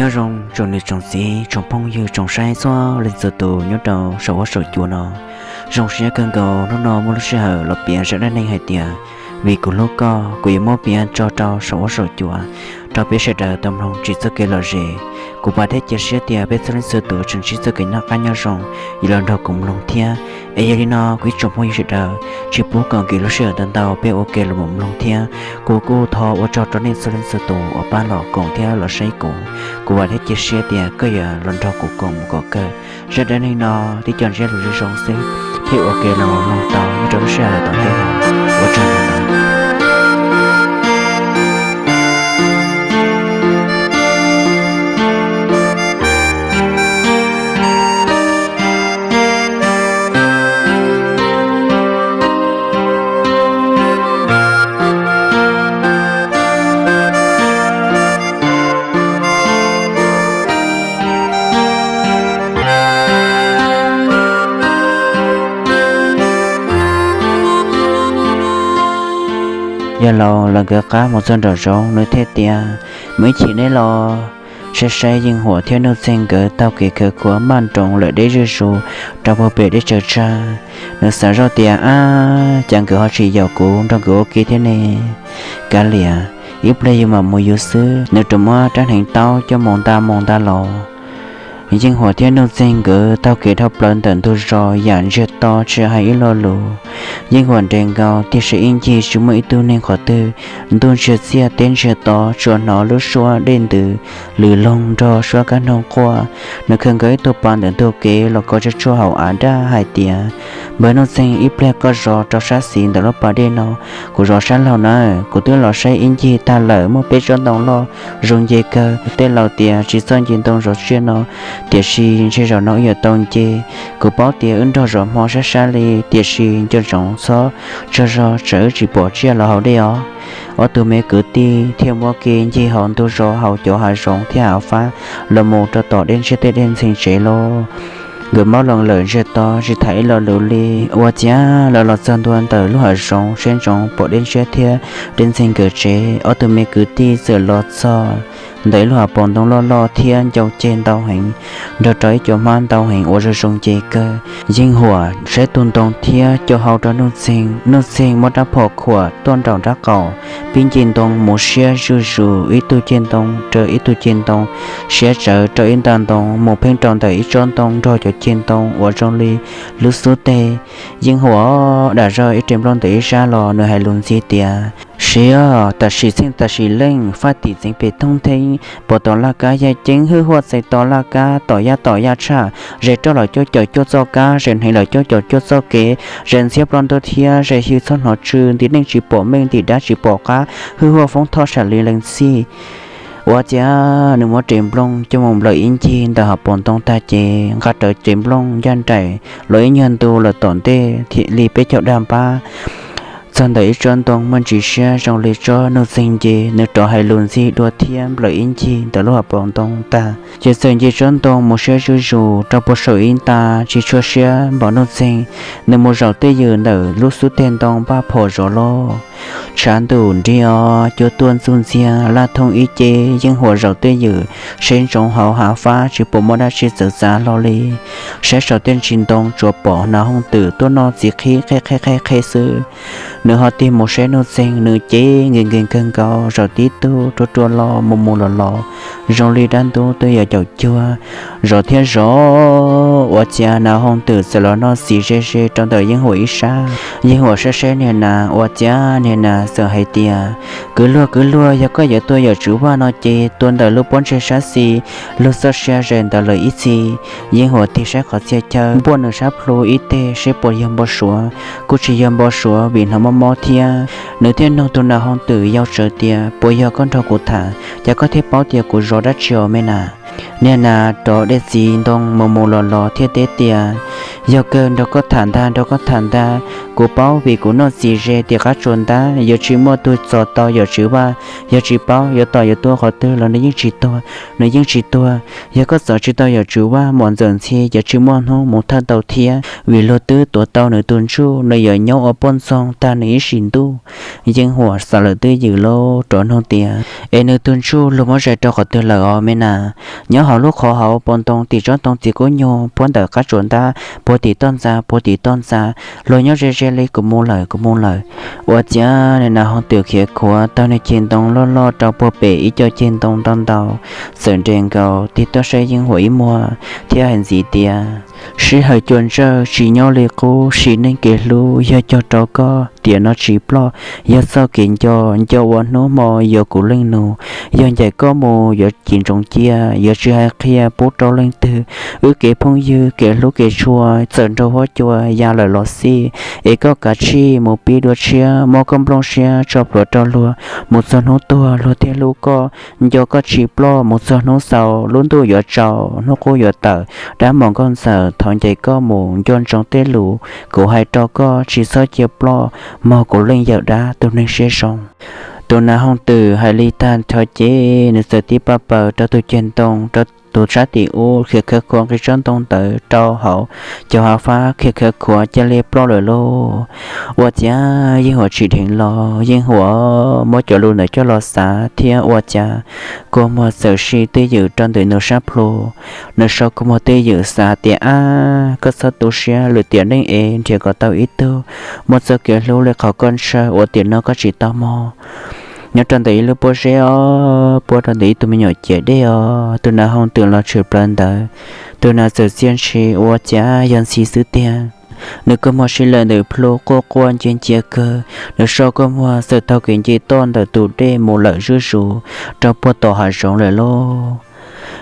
Nyob zoo tsoom niam tsoom txiv tsoom phooj ywg tsoom saib txhua leej txhua tus nyob rau saum huab saum cua no. Zoo siab kawg nkaus hnub no muaj lub sij hawm los piav zaj dab neeg hais tias Vim kuv hlub koj, kuv yuav muab piav tso rau saum huab saum cua rau peb sawv daws tau mloog tsim txoj kev lom zem. Kuv vam thiab cia siab tias peb txhua leej txhua tus tseem ntsib txoj kev noj qab nyob zoo yuav los nrog kuv mloog thiab. Es yog li no kuv ib tsoom phooj ywg sawv daws, tsis pub kom nkim lub sij hawm ntau ntau, peb ua ke los mus mloog thiab. Kuv kuj thov ua tsaug rau nej txhua leej txhua tus uas pab los koom thiab los saib kuv. Kuv vam thiab cia siab tias koj yuav los nrog kuv koom mus kom kawg. Zaj dab neeg no tib co ntsiab lus zoo zoo xwb, thiaj ua ke los mus mloog tau nyob rau lub sij hawm tom ntej no. Ua tsaug ntau. Yawg laus lawv nkawd qab mus txog nraum zoov, nws thiaj tias, Muaj ib chim neb los. Saib saib Yeej Huam thiab Nuj Txeeg nkawd taug kev khawv khuav maj nroos lawm deb zuj zus rau puag pem deb tsawv tsawg. Nws xav zoj tias, Ab, cas nkawd ho tsis yaum kuv nrog nkawd ua ke thiab ne? Kav liam, ib pliag yus mam mus yus xwb. Nws rov muab rab hneev taub coj mus nta mus nta los. Yeej Huam thiab Nuj Txeeg nkawd taug kev dhau plaws ntawm ntug zos yam ntsiag to tsis hais ib lo lus. Yeej Huam nres nkaus tiam sis ib ncig tsis muaj ib tug neeg qhov twg. Ntuj ntsiag txiaj teb ntsiag to, tsuas hnov lub suab dej ntws lwm loog nrog suab kab noog quaj. Nws khaws nkaus ib tug pas ntawm ntug kev los kov tsuag tsuag hauv av dag hais tias, Npawg Nuj Txeeg, ib pliag koj zov rau sab xis ntawm lub pas dej no, kuv zov sab laug na. Kuv twb los saib ib ncig tag lawm, muaj peb tsob ntoo loj zoo nce kawg. Tej laus tias tsis txawj nce ntoo zov tsiaj no, tiam sis ntshe zaum no wb yuav tau nce. Kuv paub tias wb nrog zov hmo sab sab li, tiam sis nco ntsoov txhob tsaug zog tsam wb tsis pom tsiaj los haus dej os. Ob tug me kwv tij thiaj muab kev ncig hauv ntug zos, hauv cov hav zoov thiab hav fab los mus rau tom dej ntshiab tej dej ntxhee tsev lauj. Nkawd mob loo lawm ntsiag to tsis tham ib lo lus li. Ua ciav lawv los txog ntua ntawm lub hav zoov, siab ntsoov pom dej ntshiab thiab dej ntxhee nkawd tsev, ob tug me kwv tij txawm los txog ntawm ib lub hav paus ntoo loj loj thiab ncau ceg ntau heev, nrog rau ib co hmab ntau heev uas zoo zoo nce kawg. Yeej Huam saib tus ntoo thiab co hau rau Nuj Txeeg. Nuj Txeeg muab rab phom khuam tuaj nraum nrab qaum, pib nce ntoo mus siab zuj zus, ib tug ceg ntoo rau ib tug ceg ntoo, siab tsawv rau ib nta ntoo, mus pheej rau ntawm ib tsob ntoo nrog cov ceg ntoo uas zoo li lub xub teg. Yeej Huam dam zog ib rev nplooj ntawm ib sab los nws hais lus ntxhi tias, Siab, tam sim txheej tam sim leej, faj tim txeev pem thoob theeb, pom tom laj kab yaj ceeb, hwj huaj txais tom laj kab, tom yaj tom yaj tshaj, ze roj los cuaj caum cuaj txoj kab, ze hneev los cuaj caum cuaj txoj kev, ze ntxhiab ploj ntuj thiab ze hwj txhob hnov tsw, ntim neej tsis pom meej, ntim dab tsis pom qab, hwj huaj foob thoj sam li lees txhij. Ua ciav nws muab rev nplooj coj mus nplawm ib ncig ntawm hav paus ntoo tag ces nqa rawv rev nplooj ncaj nraim los ib nyuag ntu lawm tom ntej li peb caug dag npab. Txog ntawm ib tsob ntoo muaj ntsis siab zoo li tsob Nuj Txeeg nce, nws rov hais lus ntxhi dua thiab nplawm ib ncig ntawm lub hav paus ntoo tag ces txawm nce tsob ntoo mus siab zuj zus rau puag saum ib nta, tsis tshua siab npaum Nuj Txeeg. Nws mus zaum twj ywm ntawm lub xub teg ntoo npaj phom zov lauj. Tshav ntuj nrig os, cua tuaj ntxuj ntxiag laj thooj ib ce. Yeej Huam zaum twj ywm, saib ntsoov hauv hav fab tsis pom muaj dab tsi txawv txav hlo li. Saib saum tej ntsis ntoo tsuas pom nas hooj twm tuaj noj txiv qhib qheb qheb qheb qheb xwb. Nws ho tig mus saib Nuj Txeeg, nws cev nkees nkees kawg nkaus, zaum tib tug rua rua los mus mus los los, zoo li dab ntub twb yuav caum cuag. Zov thiab zov, ua ciav nas hooj twm txawm los noj txiv ze ze rau ntawm Yeej Huam ib sab. Yeej Huam saib saib niag nas, ua ciav niag nas txawm hais tias, Kwv luag kwv luag, yog koj yuav tua yawm tswv vaj no ces tua ntawm lub pob ntseg sab xis, luag txoj sia ze ntawd lawm ib txhis. Yeej Huam tig saib qhov txhia chaw, npuaj nws sab plhu ib teg seb puas yog npau suav. Kuj tsis yog npau suav vim hnov mob mob thiab. Nws thiaj nug tus nas hooj twm yau tsawv tias, Puas yog koj nrog kuv tham, cas koj thiaj paub tias kuv zov dab tsi os me nas? Niag nas rov dej txiv ntoo mus mus los los thiab teb tias, Yog kawg, nrog koj tham ntag, nrog koj tham ntag. Kuv paub vim kuv noj txiv ze tim qab tsuas ntab yuav tsis muaj tug txog tau Yawm Tswv Vaj. Yog tsis paub yuav tom yuav tuag qhov twg los nws yeej tsis tuag, nws yeej tsis tuag. Yog koj txov tsis tau Yawm Tswv Vaj, Muam Ntxawm Ntxhi yuav tsis muaj hnub mus thawj tau thiab, vim luag twb tuav tau nws tus ntsuj, nws yuav nyob ua poj ntxoog tag nws ib sim ntuj. Yeej Huam xav lawm twj ywm lauj, rov nug tias, es nws tus ntsuj luag muab zais rau qhov twg lawm os me na? Nyob hauv lub qhov hauv paus ntoo tim tsob ntoo txiv kub nyuj puab ntawm qab tsuas ntab, puag tim toj ntxa, puag tim toj ntxa. Luag nyob ze ze li, kuv mus lawm, kuv mus lawm. Ua ciav nws nas hoos twm khiav khuav taug niag ceg ntoo loj loj rau puag pem ib co ceg ntoo ntau ntau, txawm nres nkaus tig tuaj saib Yeej Huam ib muag thiab hais ntxiv tias, sij hawm cuam ntsawj tsis nyob li qub, sim neej kev hlub yog cog rau koj, tiam no tsis ploj, yog txoj kev nco, nco ua hnub hmo yuav kuv leej nus. Yog ncaim koj mus yuav cim ntsoov cia, yuav tsis hais qhia pub rau leej twg. Wb kev phooj ywg, kev hlub kev tshua txawm nraug huab cua ya lawm los xij, es koj kav tsij mus pib dua tshiab, muab koj nplooj siab tso plhuav rau luag, mus txog hnub tuag luag thiaj hlub koj. Nco koj tsis ploj, mus txog hnub xaus lub ntuj yuav tsaus, hnub qub yuav tawm, dab mos nkauj ntxawm, thov ncaim koj mus, nco ntsoov tej lus kuv hais rau koj, tsis txhob cia ploj, mog kuv leej yawm dab tus neeg siab zoo. Tus nas hoos twm hais li tag nrho ces nws txawm tib paj paws rau tus ceg ntoo rau tus sab tim ub, khiav khawv khuav nqis tsob ntoo ntawd rau hauv cov hav fab, khiav khawv khuav cia li ploj lawm lauj. Ua ciav Yeej Huam tsim dheev los, Yeej Huam muab cov lus ntawd coj los xav thiab ua cas kua muag txawm sib twj ywm rau ntawm nws sab plhu. Nws sau kua muag twj ywm xav tias, ab, koj txhob tu siab, lwm tiam neej es nrhiav kom tau ib tug muaj txoj kev hlub li qhov koj ntshaw uas tiam no koj tsis tau mog. Nyob rau ntawm ib lub pob zeb os, puab rau ntawm ib tug me nyuam ciav dej os, tus nas hoos twm los tshwm plaws ntawd. Tus nas txawm txia ntshis ua ciav yog Ntxhi xwb tiag. Nws kua muag sib lawm ntawm plhu quaj quaj ncia ncia kawg, nws sau kua muag txawm taug kev nce toj ntawm tus dej mus lawm zuj zus rau puag tom hav zoov lawm lauj.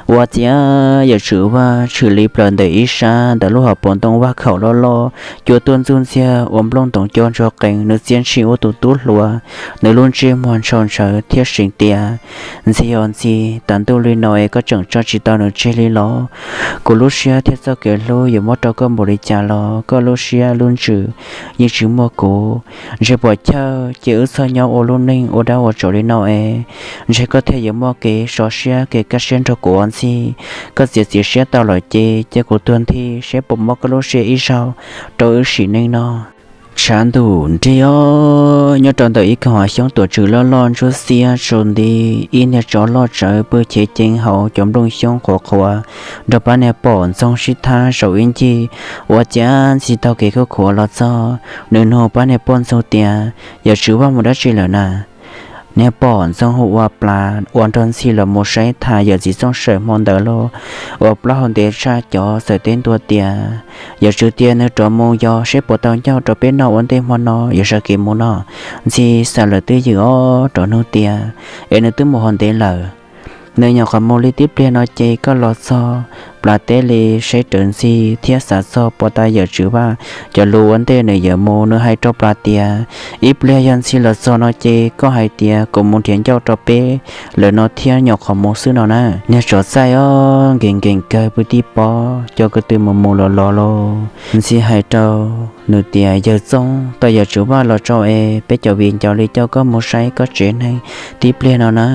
Ua ciav Yawm Tswv Vaj tshwm li plaws ntawm ib sab ntawm lub hauv paus ntoo vaj khaum loj loj, cua tuaj ntxuj ntxiag ua nplooj ntoos co ntsuag qees, nws txia ntshis ua tus tub hluas, nws lub ntsej muag ntshaus ntsawv thiab seev tias, Ntxhi os Ntxhi, tas ntuj li no es koj tseem tso tsis tau nws tseg li los? Kuv lub siab thiab txoj kev hlub yuav muab rau koj npaum li cas los koj lub siab lub ntsws yeej tsis muaj kuv. Ntshe puas chawj ces wb txhob nyob ua lub neej ua dab ua tsov li no es, ntshe koj thiaj yuav muaj kev sov siab kev kaj siab nrog kuv os Ntxhi. Koj txiav txim siab tau lawm ces cia kuv tuag nthi seb puas mob koj lub siab ib zaug rau wb sim neej no. Tshav ntuj nrig os, nyob rau ntawm ib koog hav xyoob tuam tswm loj loj ntsuab xiab tsaus nti, ib niag tsov loj tsawv pw chev ceev hauv cov nplooj xyoob qhuav qhuav nrog pab niag pom ntxoog sib thab saum ib ncig. Ua ciav Ntxhi taug kev khuj khuav los txog, nws nug pab niag poj ntxoog tias, Yawm Tswv Vaj mus dab tsi lawm na? Niag pom ntxoog hu ua Plas uas nrog Ntxhi los mus saib tham yawm txiv Txooj Sawm hmo ntawd lauj, uas plaub hau ntev tshaj cov txawm teb ntua tias, Yawm Tswv tias nws rov mus yos seb puas tau ncauj rau peb noj ua ntej hmo no yuav sawv kev mus no. Ntxhi xav lawm twj ywm os rov nug tias, Es nws twb mus hov ntev lawm, nws nyuam qhuav mus li tib pliag no ces koj los txog? Plas teb li saib rawv Ntxhi thiab xav txog puas tas Yawm Tswv Vaj cov lus ua ntej nws yuav mus. Nws hais rau Plas tias, Ib pliag yog Ntxhi los txog no ces koj hais tias kuv mus nrhiav ncauj rau peb lawm no thiab nyuam qhuav mus xwb no na. Niag tsov txaij os, nkees nkees kawg pw tib pob, cov ko tw mus mus los los lauj. Ntxhi hais rau nws tias, Yawg Txooj, tau Yawm Tswv Vaj los tso es peb cov viv ncaus li coj koj mus saib koj tsev neeg tib pliag no na.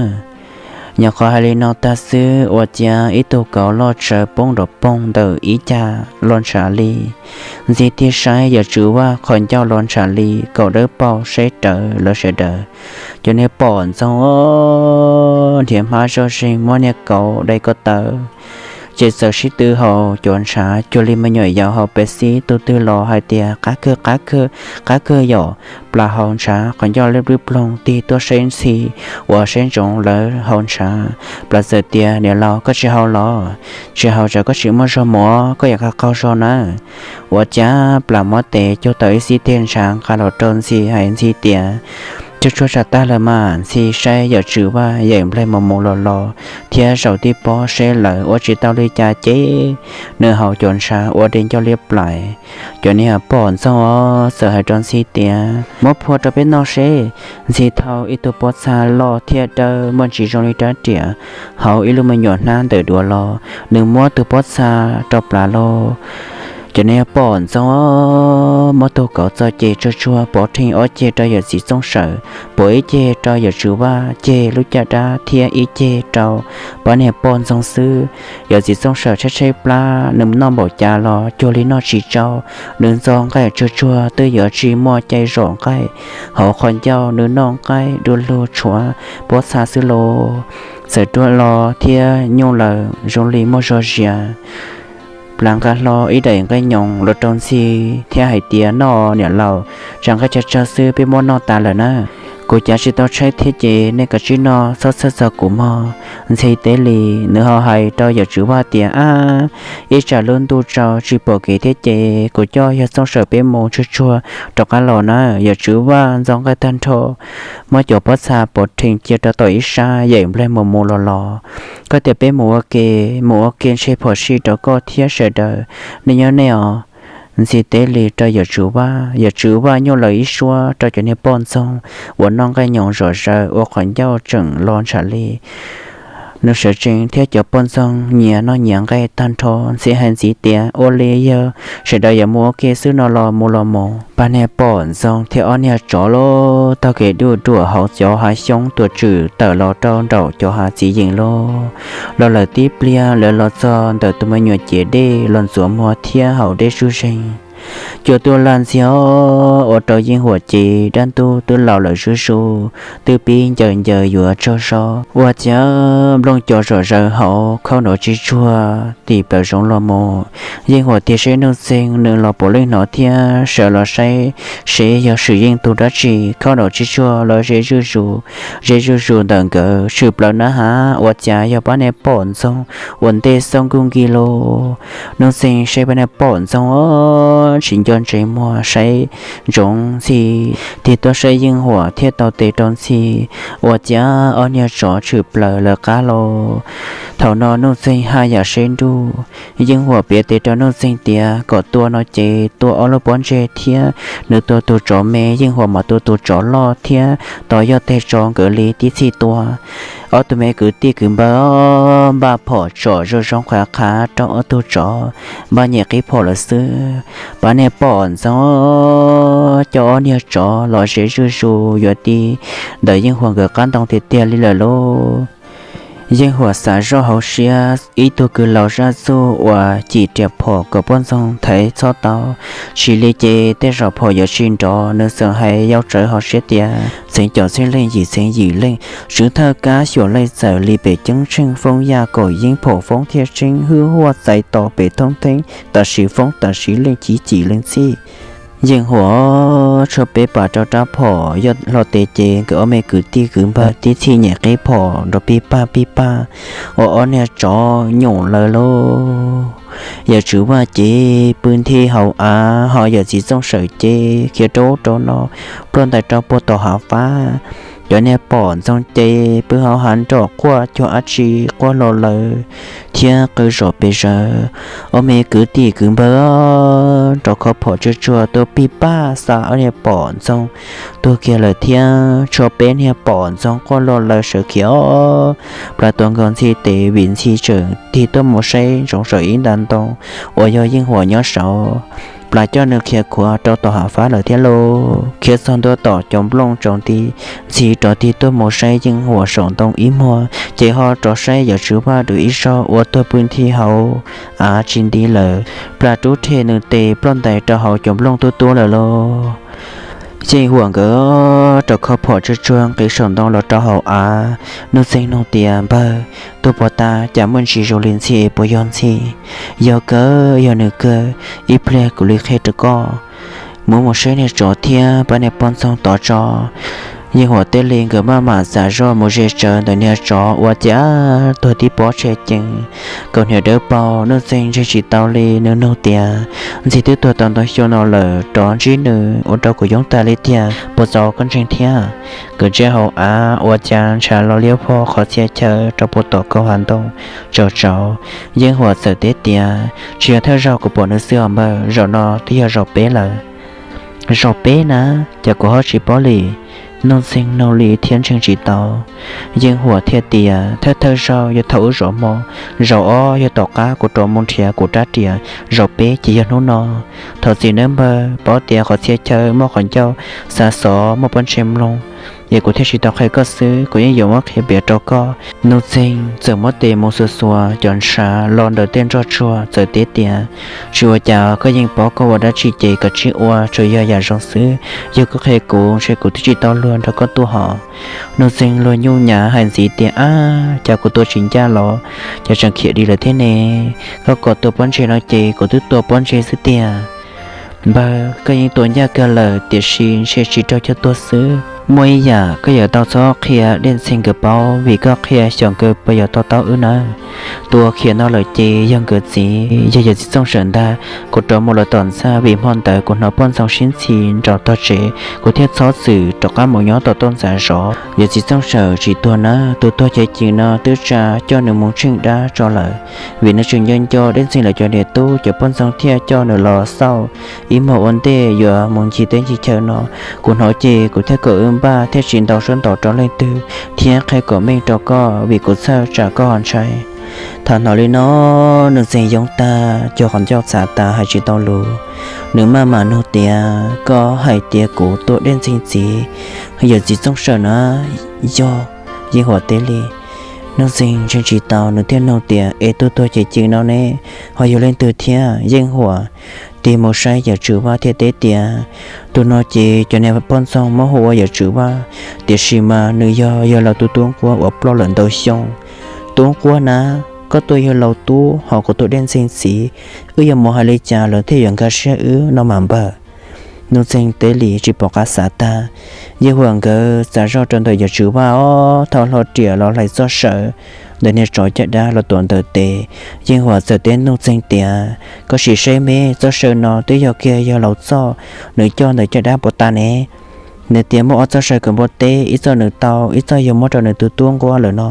Nyuam qhuav hais li no tag xwb ua ciav ib tug kauv loj tsawv poob nrov poog ntawm ib cag los ntshav li. Ntxhi tig saib Yawm Tswv Vaj qhov ncauj los ntshav li, kaum dawb paug saib rawv lawv sawv daws. Cov niag pom ntxoog os, nrhiav hmab zoj zeeg muab niag kauv dai ko taw, ces txawm sib tw haus cov ntshav cuag li me nyuam yaus haus Pepsi. Tus twg los hais tias, Qab kawg, qab kawg, qab kawg yom. Plas haus ntshav qhov ncauj liab plwb ploog tig tuaj saib Ntxhi uas saib ntsoov lawv haus ntshav. Plas txawm tias, Niam laus, koj tsis haus los? Tsis haus tsam koj tsis muaj zog mus, koj yuav qaug qaug zog nawb. Ua ciav Plas muab tes cug tau ib xib teg ntshav nqa los rau Ntxhi hais Ntxhi tias, Tshuaj tshuaj tsam tag lawm mas. Ntxhi saib Yawm Tswv Vaj yeem nplaig mus mus los los thiab zaum tib pob seb lawv ua tsis tau li cas ces nws haus cov ntshav ua dej ncauj liab plais. Cov niag pom ntxoog os txawm hais rau Ntxhi tias, Muab phua rau peb noj seb. Ntxhi thau ib tug pob txha loj thiab dawb muaj ntsis zoo li rab riam hauv ib lub me nyuam hnab ntawm duav los, nws muab tus pob txha rau Plas lauj. Cov niag poj ntxoog muab tug kauv txo ceg tsuag tsuag, pov rhees ob ceg rau yawm txiv Txooj Sawm, pov ib ceg rau yawm Tswv Vaj, ceg lub caj dab thiab ib ceg rau pab niag poj ntxoog xwb. Yawm txiv Txooj Sawm tshaib tshaib plab, nws noj npaum cas los cuag li noj tsis tsau. Nws ntxo nqaij tsuag tsuag twb yuav tsis muaj cai zom nqaij. Hauv qhov ncauj nws noj nqaij du lug tshuav pob txha xwb los, txawm ruaj los thiab nyuj lawm zoo li muaj zog zias. Plas nqa hlo ib daim nqaij nyoos los rau Ntxhi thiab hais tias, Noj niam laus, tsam nqaij tsawg tsawg xwb peb muab noj tas lawm na. Kuv cav tsis tau tshaib thiab ces nej kav tsij noj, txhob txhawj txog kuv mog. Ntxhi teb li, nws ho hais rau yawm Tswv Vaj tias, Ab, ib tsam lub ntuj tsaus tsis pom kev thiab ces kuv coj yawg Txooj Sawm peb mus tsuag tsuag rov qab los na. Yawm Tswv Vaj ntxo nqaij tag nrho, muab cov pob txha pov rhees cia rau tom ib sab, yaim nplaig mus mus los los. Koj tias peb mus ua ke, mus ua ke ntshe phom sij rau koj thiab sawv daws, nej nyob nej os. Ntxhi teb li rau yawm Tswv Vaj. Yawm Tswv Vaj nyuj lawm ib suab rau cov niag poj ntxoog uas noj nqaij nyoos zom zaws ua qhov ncauj tseem los ntshav li. Nws sawv tsees thiab cov poj ntxoog nyias noj nyias nqaij tag nrho. Ntxhi hais ntxiv tias, Ua li yog sawv daws yuav mus ua ke xwb no los mus los mus. Pab niag poj ntxoog thiab ob niag tsov los taug kev duj duam hauv cov hav xyoob tuam tswm tawm los rau nraum cov hav txiv yees los. Los lawm tib pliag lawv los txog ntawm tus me nyuam cev dej los ntxuav muag thiab haus dej zuj zeeg. Cua tuaj laj ntxiag ua rau Yeej Huam cev dab ntub twb laus lawm zuj zus, twb pib ncaws ncaws yuav tsaug zog. Ua cas nplooj co zom zaws hauv khaub nrov tsis tsuag tim plaws zoov los mus. Yeej Huam tias saib Nuj Txeeg, nws los puav leej hnov thiab sawv los saib seb yog swm yeej tus dab tsi khaub nrov tsis tsuag los ze zuj zus, ze zuj zus ntawm nkawd tshwm plaws na has. Ua cas yog pab niag poj ntxoog ua ntej xauj nkuj nkig los. Nuj Txeeg saib pab niag poj ntxoog tsis nco ntses muag saib ntsoov Ntxhi, tig tuaj saib Yeej Huam thiab tau tes rau Ntxhi. Ua cas ob niag tsov tshwm plaws lawv qab los. Thaum no Nuj Txeeg haj yam seb nruj. Yeej Huam piav tes rau Nuj Txeeg tias kom tua no ces tua ob lub pob ntseg thiab nws tua tus tsov me, Yeej Huam mam tua tus tsov loj thiab tos yog teg tso nkawd li tib txhij tua. Ob tug me kwv tij kwv npawg npaj phom tsom zoo zoo qhuav qhav rau ob tug tsov npaj nyem qhib phom lawm xwb. Pab niag poj ntxoog coj ob niag tsov los ze zuj zus yuav ti ntawm Yeej Huam nkawd qab ntoo tiag tiag li lawm lauj. Yeej Huam xav zoj hauv siab, ib tug kws laus zaj txuj uas cim riam phom kom poj ntxoog thaiv txhob tau, tsis li ces tej zaum phom yuav tsis nrov. Nws txawm hais yau tsawv hauv siab tias, Txheem caum txheej leej yim txheem yim leej, tswv thawj kab xyuam leej txawm li pem ceeb tsheej foob yaj kaum yeeb phom foob thiaj tseeb hwj huaj txais tos pem thoob theeb tam sim foob tam sim leej chiv cim leej txhij. Yeej Huam tshuab peb pas rau rab phom yog hlo tes ces nkawd ob me kwv tij kwv npawg tib txhij nyem qhib phom nrov pij paj pij paj ua ob niag tsov nyum lawm lauj. Yawm Tswv Vaj ces pw nthi hauv av, ho yawm txiv Txooj Sawm ces khiav rau ub rau no, ploj ntais rau puag tom hav fab. Cov niag poj ntxoog ces pw hauv hav nrom quaj cuag dab tsi quaj hlo lawm thiab qw zom pes zaws. Ob me kwv tij kwv npawg rov khob phom tsuag tsuag tuaj pij paj xa ob niag poj ntxoog tuag kiag lawm thiab tshuav peb niag poj ntxoog quaj hlo lawm sawv khiav. Plas tuaj nkaus Ntxhi tes vim Ntxhi tseem tig tuaj mus saib ntsoov saum ib nta ntoo uas yog Yeej Huam nyob saud. Plas coj nws khiav khuav rau tom hav fab lawm thiab lauj. Khiav txog ntua tom cov nplooj tsaus nti, Ntxhi rov tig tuaj mus saib Yeej Huam saum ntoo ib muag, ces ho rov saib yawm Tswv Vaj dua ib zaug uas tuag pw nthi hauv av tsis nti lawm. Plas rub rhe nws tes ploj ntais rau hauv cov nplooj tuab tuab lawm lauj. Yeej Huam nkawd rov khob phom tsuag tsuag nqis saum ntoo los rau hauv av. Nuj Txeeg nug tias, Npawg, tuag puas tas, cas muaj ntsis zoo li Ntxhi, puas yog Ntxhi? Yog kawg, yog nws kawg, ib pliag kuv li qhia rau koj. Mus mus saib niag tsov thiab pab niag poj ntxoog tod tso. Yeej Huam thiaj li nkawd maj mam txav zoj mus ze tsawv ntawm niag tsov ua cas tuag tib pob tshee ceev, kaus hniav dawb paug. Nuj Txeeg ntseeg tsis tau li, nws nug tias, Ntxhi twb tuag tau ntau xyoo no lawm, rov ntsib nws ua rau kuv yoob tas li tiag, puas txaus koj ntseeg thiab? Nkawd ntsib hauv av ua cas ntshav los liab vog qhov txhia chaw rau puag tom kaum hav ntoo tsaus tsaus. Yeej Huam txawm teb tias, Tsis yog thawj zaug kuv pom nws xwb os npawg, zaum no twb yog zaum peb lawm. Zaum peb na, cas kuv ho tsis paub li? Nuj Ntxeeg nug li thiab ntseeg tsis tau. Yeej Huam thiaj tias, thawj thawj zaug yog thaum wb zov hmo, zaum ob yog tom qab kuv rov mus nrhiav kuv rab riam, zaum peb ces yog hnub no. Thov txim nawb npawg, paub tias qhov txhia chaw muaj qhov ncauj, xav xov muaj pob ntseg mloog, es kuv thiaj tsis tau qhia koj xwb, kuv yeej yuav muab qhia piav rau koj. Nuj Ntxeeg txawm muab tes mus xuas xuas cov ntshav los ntawm tej nroj tsuag txawm teb tias, tsis ua cas, koj yeej paub, koj ua dab tsi ces koj tsis ua, tsuas yog yam zoo xwb. Yog koj qhia kuv ntshe kuv twb tsis tau luag nrog koj tua hos. Nuj Ntxeeg luag nyuj nyav hais ntxiv tias, ab, cas kuv tua tsis ncaj los cas tseem khiav dim lawm thiab ne? Koj kom tua pob ntseg no ces kuv twb tua pob ntseg xwb tiag. Npawg, koj yeej tua ncaj kawg lawm tiam sis ntshe tsis raug coj tuag xwb. Muaj ib yam koj yuav tau txhob qhia Dej Ntxhee nkawd paub, vim koj qhia xyov nkawd puas yuav to taub wb nawb. Tus uas khiav no lawm ces yog nkawd txiv, yog yawm txiv Txooj Sawm ntag. Kuv rov mus lawm tom ntxa, vim hmo ntawd kuv hnov poj ntxoog sib ntxhi nraum tog tsev, kuv thiaj txhob txwm rov qab mus nyob tom toj ntxas zov. Yawm txiv Txooj Sawm tsis tuag na, tus tuag ces cim no twb tsa coj nws mus tsheej dab tso lawm, vim nws tseem nco nco Dej Ntxhee lawv cov niam tub, cov poj ntxoog thiaj coj nws los xauj ib hmos ua ntej yuav mus ncig teb ncig chaw no. Kuv hnov ces kuv thiaj kom wb npaj thiaj tsis ntaus suab ntaus rau leej twg thiab qhia kom meej rau koj, vim kuv txhawj tsam koj ho ntshai. Thaum hnov li no, Nuj Ntxeeg yoob tag, cog qhov ncauj txhav tas hais tsis tau lus. Nws maj mam nug tias, koj hais tias kuv tua Dej Ntxhee txiv, yawm txiv Txooj Sawm na? Yog, Yeej Huam teb li. Nuj Ntxeeg ntseeg tsis tau, nws thiaj nug tias, es tus tuag ces cim no ne, ho yog leej twg thiab? Yeej Huam tig mus saib Yawm Tswv Vaj thiaj teb tias, tus no ces cov niag poj ntxoog muab hu ua Yawm Tswv Vaj, tiam sis mas nws yog yawg laus tus tub nquab uas ploj lawm ntau xyoo. Tub nquab na, koj tua yawg laus tub ho kuv tua Dej Ntxhee txiv, wb yuav mus hais li cas lawv thiaj yuav nkag siab wb no mas npawg? Nuj Ntxeeg teb li tsis pom qab xav tag. Yeej Huam nkawd txav zoj rau ntawm Yawm Tswv Vaj os, thau hlo riam los hlais txoj saw ntawm niag tsov caj dab los tuav ntawm tes. Yeej Huam txawm teb Nuj Ntxeeg tias, koj sim saib me, txoj saw no twb yog kiag yawg laus txoj, nws coj ntawm caj dab puas tas ne? Nws tias muaj ob txoj saw kawg npua teb, ib txoj nws tau, ib txoj yog muab rau nws tus tub nquab lawm no.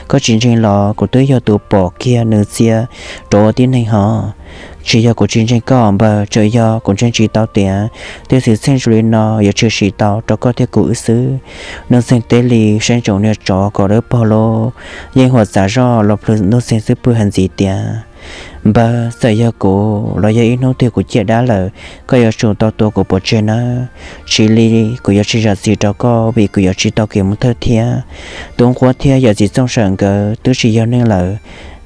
Koj tsis ntseeg los kuv twb yog tus pom kiag nws txia rau ua tib neeg hos. Tsis yog kuv tsis ntseeg koj npawg, tsuas yog kuv ntseeg tsis tau tias tej xwm txheej zoo li no yuav tshwm sim tau rau koj thiab kuv wb xwb. Nuj Ntxeeg teb li saib ntsoov niag tsov kom dawb paug lauj. Yeej Huam txav zoj los plhws Nuj Ntxeeg xub pwg hais ntxiv tias, npawg, txawm yog kuv los yog ib hnub twg kuv ciaj dab lawm, koj yuav tsum tau tua kuv pov tseg nawb. Tsis li kuv yuav tsis zam txim rau koj vim kuv yuav tsis tau kev mus thawj thiab. Tub nquab thiab yawm txiv Txooj Sawm nkawd twb tsis yog neeg lawm,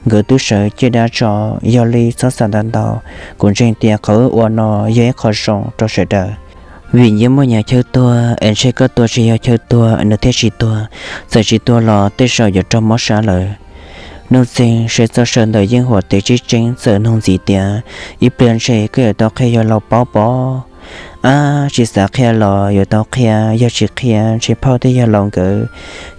nkawd twb sawv ciaj dab tso. Yog li txhob xav ntau ntau, kuv ntseeg tias qhov wb ua no yog ib qho zoo rau sawv daws. Vim yeej muaj nyias chaw tuag es ntshe koj tua tsis yog chaw tuag nws thiaj tsis tuag, txawm tsis tuag los tej zaum yuav raug mob sab lawm. Nuj Ntxeeg saib txoj saw ntawm Yeej Huam tes tseeb tseeb txawm nug ntxiv tias, ib pliag ntshe koj yuav tau qhia yawg laus paub pob? Ab, tsis xav qhia los yuav tau qhia, yog tsis qhia ntshe phauj thiab yawg laus nkawd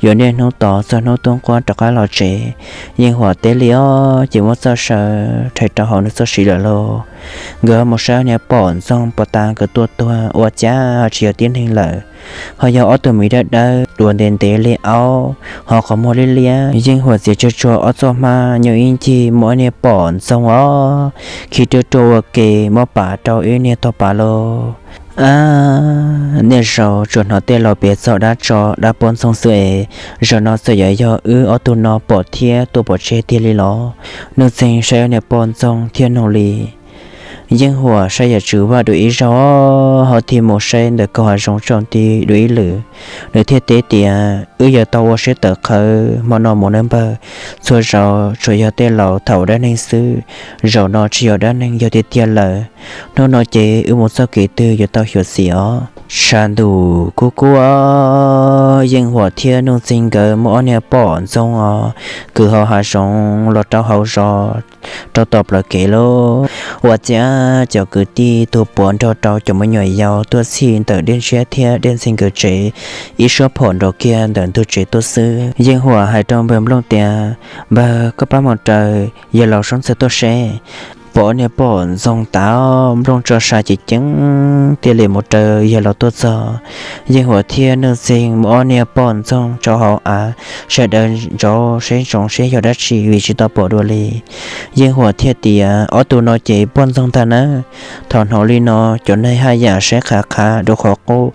yuav niaj hnub tos txog hnub tub nquab rov qab los tsev. Yeej Huam teb li ob ces muab txoj saw rhais rau hauv nws txoj siv lawm lauj. Nkawd mus saib niag pom ntxoog puas tas nkawd tua tuag ua cas tsis yog tib neeg lawm, ho yog ob tug miv dawb dawb uas ntev ntev li aub, ho qhov muag liab liab. Yeej Huam txiav tsuag tsuag ob txoj hmab nyob ib ncig muaj ob niag pom ntxoog os, khi ruaj ruaj ua ke muab pav rau ib niag tog pav lauj. Ab, niaj zaus tsuas hnov tej laus piav txog dab tsov dab poj ntxoog xwb es, zaum no txawm yuav yog wb ob tug no pom thiab tua pov tseg tiag li los? Nuj Ntxeeg saib ob niag poj ntxoog thiaj nug li. Yeej Huam saib Yawm Tswv Vaj dua ib zaug, ho tig mus saib ntawm kaum hav zoov tsaus nti dua ib lwm. Nws thiaj teb tias, wb yuav tau ua siab tawv qhawv hmo no mus nawb npawg. Txhua zaus tsuas yog tej laus tham ua dab neeg xwb, zaum no tsis yog dab neeg, yog tiag tiag lawm. Hnub no ces wb mus txoj kev twg yuav tau xyuam xim os. Tshav ntuj kub kub, Yeej Huam thiab Nuj Ntxeeg nkawd muab ob niag pom ntxoog os, kwv hauv hav zoov los rau hauv zos, rau tom plawv kev lauj. Ua ciav cov kwv tij tuag puav nrog rau cov me nyuam yaus tuaj txhij ntawm Dej Ntshiab thiab Dej Ntxhee nkawd tsev ib suab phom nrov kiag ntawm ntug tsev tuaj xwb. Yeej Huam hais rau npawg Nplooj tias, npawg, koj pab mus raws yawg laus Soob Ntxawg tuaj seb. pom ob niag poj ntxoog tas, Nplooj tso sa ces ceev thiaj li mus raws yawg laus tuaj txog. Yeej Huam thiab Nuj Txeeg muab ob niag poj ntxoog tso hauv av, sawv daws ntsoov seb ntsoov seb yog dab tsi vim tsis tau pom dua li. Yeej Huam thiaj tias, Ob tug no ces poj ntxoog ntag nawb. Thaum hnov li no, cov neeg haj yam saib qhav qhav rau qhov qub,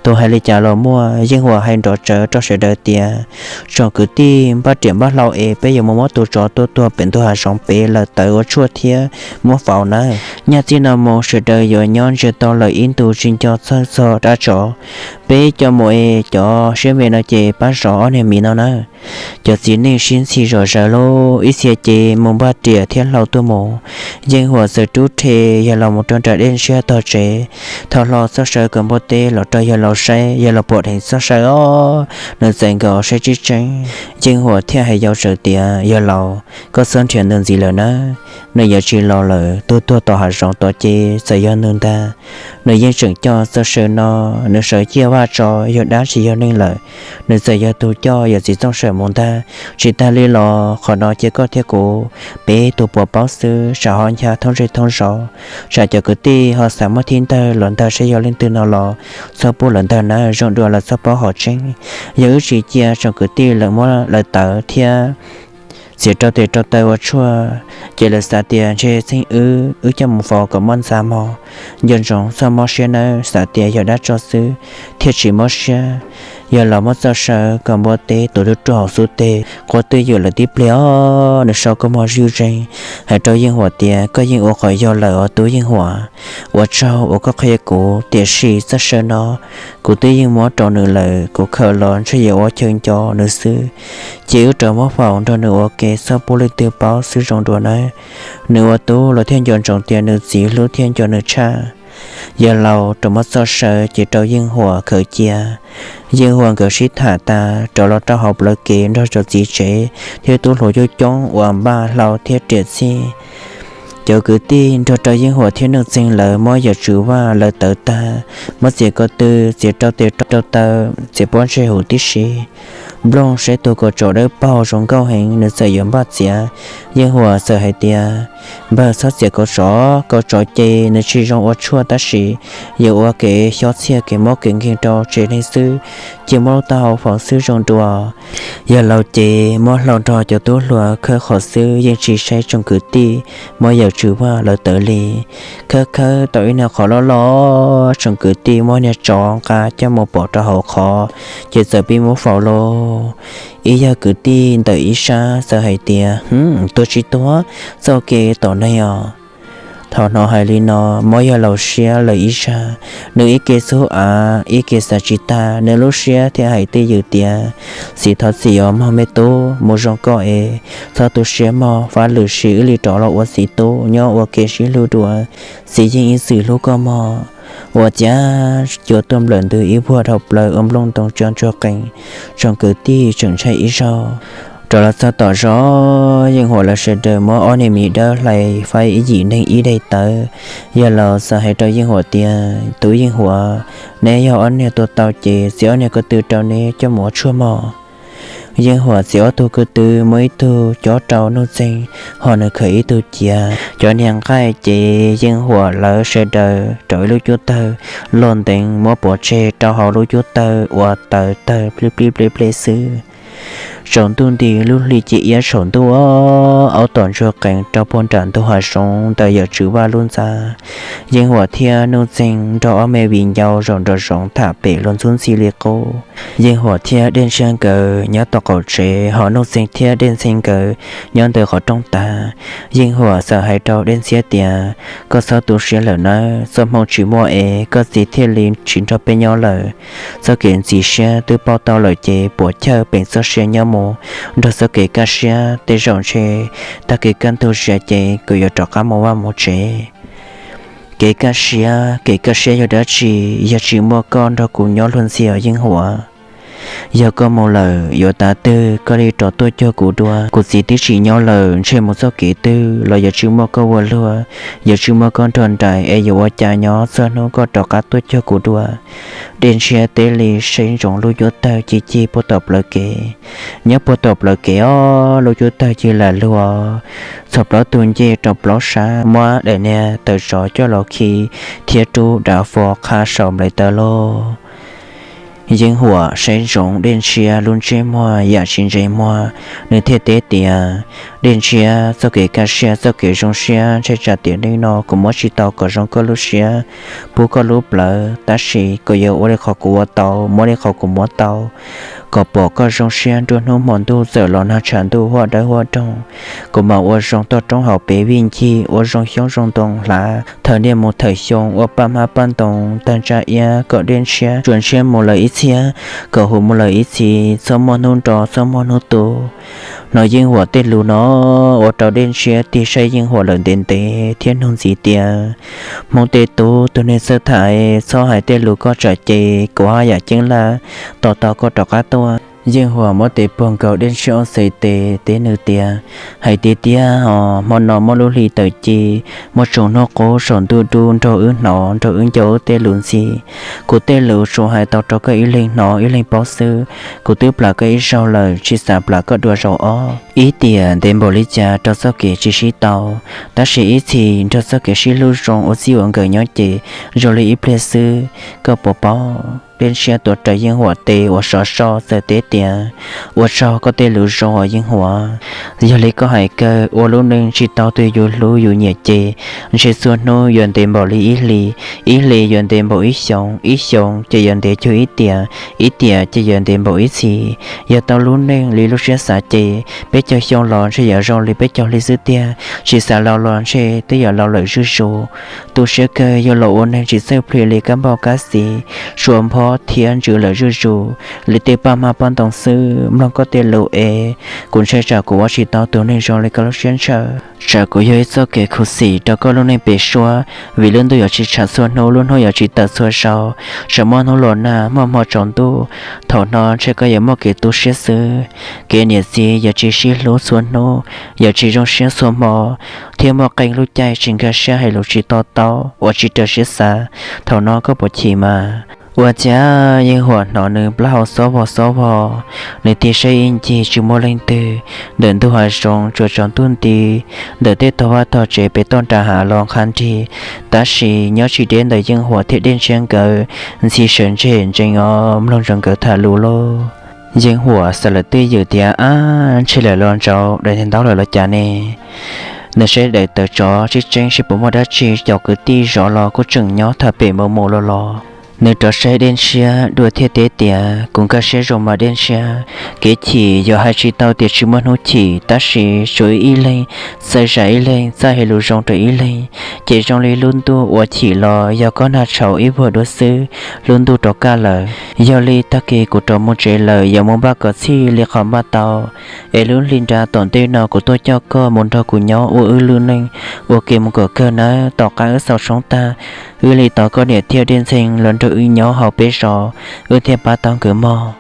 tus hais li cas los muaj. Yeej Huam hais nrov tsawv rau sawv daws tias, Tsoom kwv tij, npaj riam npaj hlau es peb yuav mus muab tus tsov tua tuag pem ntug hav zoov pem lawm tawv ua tshuaj thiab muab faus nawb. Nyaj txij no mus sawv daws yuav nyob ntsia tau lawm ib ntus tsis nco txhawj txog dab tsov. Peb coj mus es cov siab me no ces pab zov ob niag miv no nawb. Cov txiv neej sib ntxhi zom zaws lub ib txhia ces mus npaj riam thiab hlau tuaj mus. Yeej Huam txawm rub rhe yawg laus mus rau nram dej ntshiab tog tsev. Thaum hlo txoj saw kom npua teb los rau yawg laus saib, yawg laus pom dheev txoj saw os, nws txawm nkaus saib tseeb tseeb. Yeej Huam thiaj hais yau tsawv tias, Yawg laus, koj txhob nrhiav nws ntxiv lawm nawb, nws yuav tsis los lawm. Tus tuag tom hav zoov tod ces txawm yog nws ntag. Nws yeej tseem coj txoj saw no, nws sawv ciaj vaj tso, yog dab tsis yog neeg lawm. Nws txawm yog tus coj yawm txiv Txooj Sawm mus ntag. Tsis tas li los qhov no cia koj thiab kuv peb tus puas paub xwb, tsam ho ncha thoob zej thoob zos, tsam cov kwv tij ho xav muab thib ntawg los ntag seb yog leej twg no los txhob pub lawv ntag nawb, zoo dua lawv txhob paub qhov tseeb. Yog wb tsis cia tsoom kwv tij lawv muab lawv tawv thiab txiav rau tes rau taw ua tshuaj, ces lawv xav tias ntshe txheej wb, wb coj mus faus kom muaj ntxa mog. Nco ntsoov txhob mob siab nawb, xav tias yog dab tsov xwb thiaj tsis mob siab. Yawg laus muab txoj saw kom npua teb tuav ruaj ruaj hauv xub teg, quav twj ywm lawm tib pliag os, nws sau kua muag zuj zeeg hais rau Yeej Huam tias, Koj yeej ua qhov yog lawm os tub Yeej Huam, ua tsaug uas koj qhia kuv, tiam sis txoj saw no kuv twb yeej muab rau nws lawm, kuv khaws los ntshe yuav ua chaw nco nws xwb. Ces wb rov muab faus nrog nws ua ke, txhob pub leej twg paub xwb zoo dua nawb. Nws ua tub los thiaj nco ntsoov tias nws txiv hlub thiab nco nws tshaj. Yawg laus rov muab txoj saw ces rau Yeej Huam khaws cia. Yeej Huam nkawd sib tham tas rov los rau hauv plawv kev nrog cov txiv tsev thiab tub hluas coob coob uas npaj hlau thiab riam txhij. Cov kwv tij nrog rau Yeej Huam thiab Nuj Txeeg lawv muab Yawm Tswv Vaj lawv tawv tag, muab txiav ko tw, txiav rau tes rau taw, txiav pob ntseg huv tib si. Nplooj saib tus kaus tsov dawb paug zoo nkauj heev, nws txawm yuav npaj txiav. Yeej Huam txawm hais tias, Npawg, txhob txiav kaus tsov, kaus tsov ces nws tsis zoo ua tshuaj tab sis yuav ua kev xyob txhiaj kev mob kev nkeeg rau tsev neeg xwb, cia muab lub taub hau faus xwb zoo dua. Yawg laus ces muab hlau nrog cov tub hluas khawb qhov xwb, yeej tsis saib tsoom kwv tij muab Yawm Tswv Vaj lawv tawv li. Khawb khawb tau ib niag qhov loj loj, tsoom kwv tij muab niag tsov nqa coj mus pov rau hauv qhov, ces txawm pib muab faus lauj. Ib yawg kwv tij ntawm ib sab txawm hais tias, Hm, tuag tsis tuag, txoj kev tom neeg os. Thaum hnov hais li no, mob yawg laus siab lawm ib zag, nws ib ke xub av ib ke xav tsis tag, nws lub siab thiaj hais twj ywm tias, Txiv, thov txim os mog me tub, mus zoo koj es txhob tu siab mog, fab lwm sim wb li rov los ua txiv tub nyob ua ke sib hlub dua, txiv yeej ib txwm hlub koj mog. Ua cas cua tuaj nplawm ntws ib vuag dhau plaws ua nplooj ntoo tso ntsuag qees, tsoom kwv tij tseem ntshai ib zaug. Rov los txog tom zos, Yeej Huam lawv sawv daws muab ob niag miv dawb hlais faib ib yim neeg ib daim tawv. Yawg laus txawm hais rau Yeej Huam tias, Tub Yeej Huam, neb yog ob niag tua tau ces txiav ob niag ko tw rau neb coj mus ua tshuaj mog. Yeej Huam txiav ob tug ko tw, muab ib tug cob rau Nuj Txeeg, ho nws khaws ib tug cia. Cov niag nqaij ces Yeej Huam lawv sawv daws rau ib lub cub tawg loj nteev, muab pov tseg rau hauv lub cub tawg uas tawv tawg plib plib pleb pleb xwb. Tsaus ntuj nti lub hli ces iab saum ntuj, aub tom ntsuag qees rau puag nram ntug hav zoov ntawm Yawm Tswv Vaj lub ntxa. Yeej Huam thiab Nuj Txeeg nrog ob me viv ncaus zaum nraum zoov tham pem luag ntxhub ntxhi li qub. Yeej Huam thiab Dej Ntshiab nkawd nyob tom qaum tsev, ho Nuj Txeeg thiab Dej Ntxhee nkawd nyob ntawm qhov rooj tag. Yeej Huam txawm hais rau Dej Ntxhiab tias, Koj txhob tu siab lawm nawb, txoj hmoo tsis muaj es koj txiv thiaj li tsis nrog peb nyob lawm. Txoj kev ntxim siab twb pauj tau lawm ces puas chawj peem txoj sia nyob mus nrog txoj kev kaj siab, tej zaum ntshe tag kis kaj ntug sia ces kuv yuav rov qab mus vaj mus tsev. Kev kaj siab, kev kaj siab yog dab tsi yog tsis muaj koj nrog kuv nyob luag ntxhi os Yeej Huam? Yog koj mus lawm yuav tav twg koj li rov tuaj cuag kuv dua. Kuv txiv twb tsis nyob lawm, ntshe mus txoj kev twg los yuav tsis muaj koj ua luag, yuav tsis muaj koj nrog nraim es yuav ua cas nyob txog hnub koj rov qab tuaj cuag kuv dua. Dej Ntshiab teb li seb ntsoov lub cuab tawg ci ci puag tom plawv kev. Nyob puag tom plawv kev os, lub cuab tawg ci lam luag, txhos plaub tug ncej rau plaub sab, muab daim niag tawv tsov coj los khi thiab rub dav fo qha saum nplaim taws loj. Yeej Huam saib ntsoov Dej Ntshiab lub ntsej muag yam tsis ntse muag, nws thiaj teb tias, Dej Ntshiab, txoj kev kaj siab txoj kev zoo siab ntshe tsam tiam neej no kuv muab tsis tau kom zoo koj lub siab, pub koj lub plawv, tab sis kom yuav ua li qhov kuv ua tau, muab li qhov kuv muab tau, kom pom koj zoo siab nruab hnub hmo ntuj txawm los nag tshav ntuj huaj dawb huaj doog, kuv mam ua zoo toj roob hauv pes vij ncig, ua zoo xyoob zoo ntoo hlav, thawm niaj mus thawm xyoo ua paj hmab paj ntoo tag ntsaj iab, kom Dej Ntshiab tsuas ntshiab mus lawm ib txhiab, kom huv mus lawm ib txhis, txhob muaj hnub nro txhob muaj hnub tu. Hnov Yeej Huam tej lus no ua rau Dej Ntshiab tig saib Yeej Huam lawm ntev ntev thiab nug ntxiv tias, Hmoob tej tub, tus neeg txawj tham, txhob hais tej lus koj tsam ces kuv haj yam ceeb laj tos tau koj rov qab tuaj. Yeej Huam muab tes puag nkaus Dej Ntshiab ob txhais tes teb nws tias, Hais tiag tiag os, hmo no muaj lub hli tawm ci, muaj tsoom hnub qub saum ntuj dub nrog wb hnov nrog wb nco wb tej lus ntxhi. Kuv tej lus tsuas hais tau rau koj ib leeg hnov ib leeg paub xwb. Kuv twb plam koj ib zaug lawm, tsis xav plam koj dua zaum ob. Ib tiam ntev npaum li cas rau txoj kev tsis sib tau, tab sis ib txhis nrog txoj kev sib hlub zoo ua txij ua nkawm nyob ces zoo li ib pliag xwb, koj puas paub? Dej Ntshiab tuav rawv Yeej Huam tes uas sov so txawm teb tias, Ua tsaug koj tej lus zoo os Yeej Huam. Yog li koj hais kawg, ua lub neej tsis tau tus yus hlub yus nyiam ces ntshe txhua hnub yuav ntev npaum li ib hlis, ib hlis yuav ntev npaum ib xyoos, ib xyoos ces yuav ntev cuag ib tiam, ib tiam ces yuav ntev npaum ib txhis. Yog tau lub neej li lub siab xav ces peb caug xyoo los ntshe yuav zoo li peb caug hli xwb tiag, tsis xav laus los ntshe twb yuav laus lawm zuj zus. Tu siab kawg yog los ua neeg tsis txawj plhis li kab npauj kab xis, suav nphob thiab ntsws lawm zuj zus li tej paj hmab paj ntoo xwb. Mloog koj tej lus es kuv ntshai tsam kuv ua tsis tau tus neeg zoo li koj lub siab ntshaw. Tsam kuv yog ib txoj kev khuv xim rau koj lub neej pem suab, vim lub ntuj yuav tsis tshav txhua hnub, lub hnub yuav tsis tawm txhua zaus, tsam muaj hnub los nag muaj hmo tsaus ntuj. Thaum no ntshe koj yuav muaj kev tu siab xwb, kev niam txiv yuav tsis sib hlub txhua hnub, yuav tsis zoo siab txhua hmo, thiab muaj qee lub caij tsis nkag siab hais lus tsis to taub uas tsis raws siab xav. Thaum no koj puas chim mas? Ua cas Yeej Huam hnov nws plaub hau xob vog xob vog, nws tig saib ib ncig tsis muaj leej twg, ntawm ntug hav zoov tsuas tsaus ntuj nti, ntawm tej tog vaj tog tsev pem toj nram hav los qha nrig, tab sis nyob tsis deb ntawm Yeej Huam thiab Dej Ntshiab nkawd, ntxhi sawv ntseg ntsees os mloog ntsoov nkawd tham lus lauj. Yeej Huam xav lawm twj ywm tias, Ab, ntshe lawv los ntsaum daim ntaub lawm los cas ne? Nws saib daim tawv tsov tseeb tseeb seb puas muaj dab tsi, cov kwv tij zov los kuj tseem nyob tham pem mus mus los los. Nws rov saib Dej Ntshiab dua thiab teb tias, Kuv nkag siab zoo mas Dej Ntshiab. Kev chim yog hais tsis tau tias tsis muaj hnub chim, tab sis tsuas ib leeg txawj zam ib leeg, txawj hais lus zoo rau ib leeg, ces zoo li lub ntuj uas chim los yog koj nag tshauv ib vuag dua xwb, lub ntuj rov kaj lawm. Yog li tag kis kuv rov mus tsev lawm, yuav mus npaj kom txhij li qhov npaj tau, es lub hli nra tom ntej no kuv tuaj coj koj mus nrog kuv nyob ua wb lub neej ua ke mus kom kawg nawb. Tom qab wb xaus tshoob tag, wb li tos koj niam thiab Dej Ntxhee los nrog wb nyob hauv peb zos, wb thiaj pab tau nkawd mog.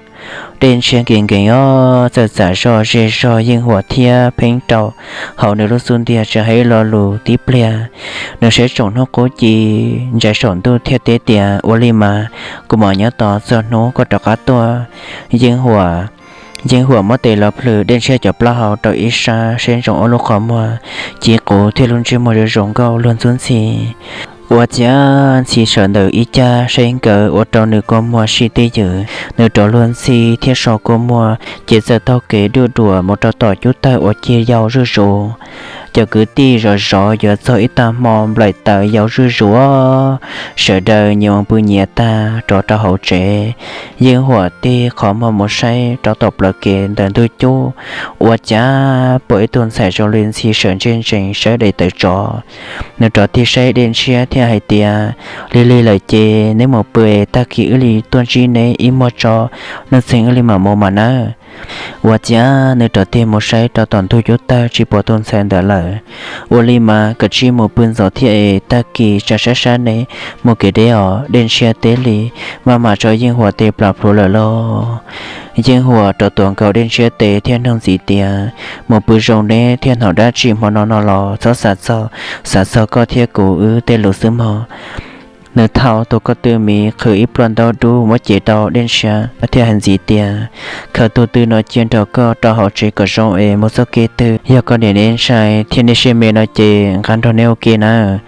Dej Ntshiab nkees nkees os, txawm txam zog ze zog Yeej Huam thiab pheeb rau hauv nws lub xub ntiag tsis hais ib lo lus tib pliag. Nws saib tsoom hnub qub ci ntsia saum ntuj thiab teb tias, Ua li mas, kuv mam nyob tos txog hnub koj rov qab tuaj, Yeej Huam. Yeej Huam muab tes los plhws Dej Ntshiab cov plaub hau rau ib sab, saib ntsoov ob lub qhov muag ci quv thiab lub ntsej muag zoo zoo nkauj luag ntxub ntxhi. Ua ciav ntxhi sawv ntawm ib cag saib nkawd ua rau nws kua muag sib twj ywm, nws rov luag ntxhi thiab so kua muag, ces txawm taug kev duj duam mus rau tom cub tawg uas ci yau zuj zus. Cov kwv tij zov zov yuav txog ib tag hmo nplaim taws yau zuj zus, sawv daws nyias mus pw nyias tag rov rau hauv tsev. Yeej Huam tig qhov muag mus saib rau tom plawv kev ntawm ntug cub, ua ciav pom ib tug ntxhais zoo li ntxhi sawv ntsej ntsees saib daim tawv tsov. Nws rov tig saib Dej Ntshiab thiab hais tias, Lig lig lawm ces neb mus pw, tag kis wb li tuaj ntsib neb ib muag tso, Nuj Txeeg wb li mam mus mas nawb. Ua ciav nws rov tig mus saib rau tom ntug cub tawg tsis pom tus ntxhais ntawd lawm. Ua li mas koj cia li mus pw ntxov thiab es tag kis tsa sab sab neb mus kev deb os, Dej Ntshiab teb li. Maj mam tso Yeej Huas tes plam plhuav lawm lauj. Yeej Huas rov tuav nkaus Dej Ntshiab tes thiab nug ntxiv tias, mus pw zoo neb thiab hnov dab tsi hmo no no los txhob xav txog, xav txog koj thiab kuv wb tej lus xwb mog. Nws thau tus ko tw miv qhwv ib plhuav ntaub dub muab cev rau Dej Ntshiab thiab hais ntxiv tias, khaws tus tw no cia nrog koj rau hauv tsev kom zoo es mus txoj kev twg, yog koj niam neb ntshai thiab neb siab me no ces nqa nrog neb ua ke nawb.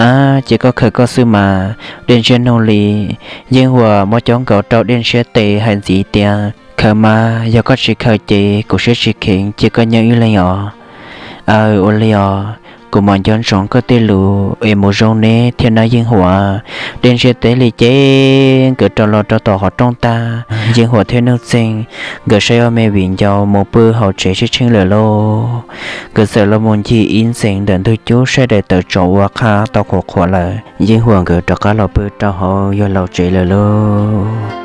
Ab, ces koj khaws koj xwb mas, Dej Ntshiab nug li. Yeej Huas muab cob nkaus rau Dej Ntshiab tes hais ntxiv tias, khaws mas, yog koj tsis khaws ces kuv siab tsis kheev cia koj nyob ib leeg os. Aw, ua li os, kuv mam nco ntsoov koj tej lus es mus zoo neb thiab nawb Yeej Huas. Dej Ntshiab teb li ces nkawd rov los rau tom qhov rooj tag, Yeej Huas thiab Nuj Txeeg nkawd saib ob me viv ncaus mus pw hauv tsev tsheej tsheej lawm lauj. Nkawd txawm los mus ncig ib ntxeev ntawm ntug cub saib daim tawv tsov uas qhab tau qhuav qhuav lawm. Yeej Huas nkawd rov qab los pw rau hauv yawg laus tsev lawm lauj.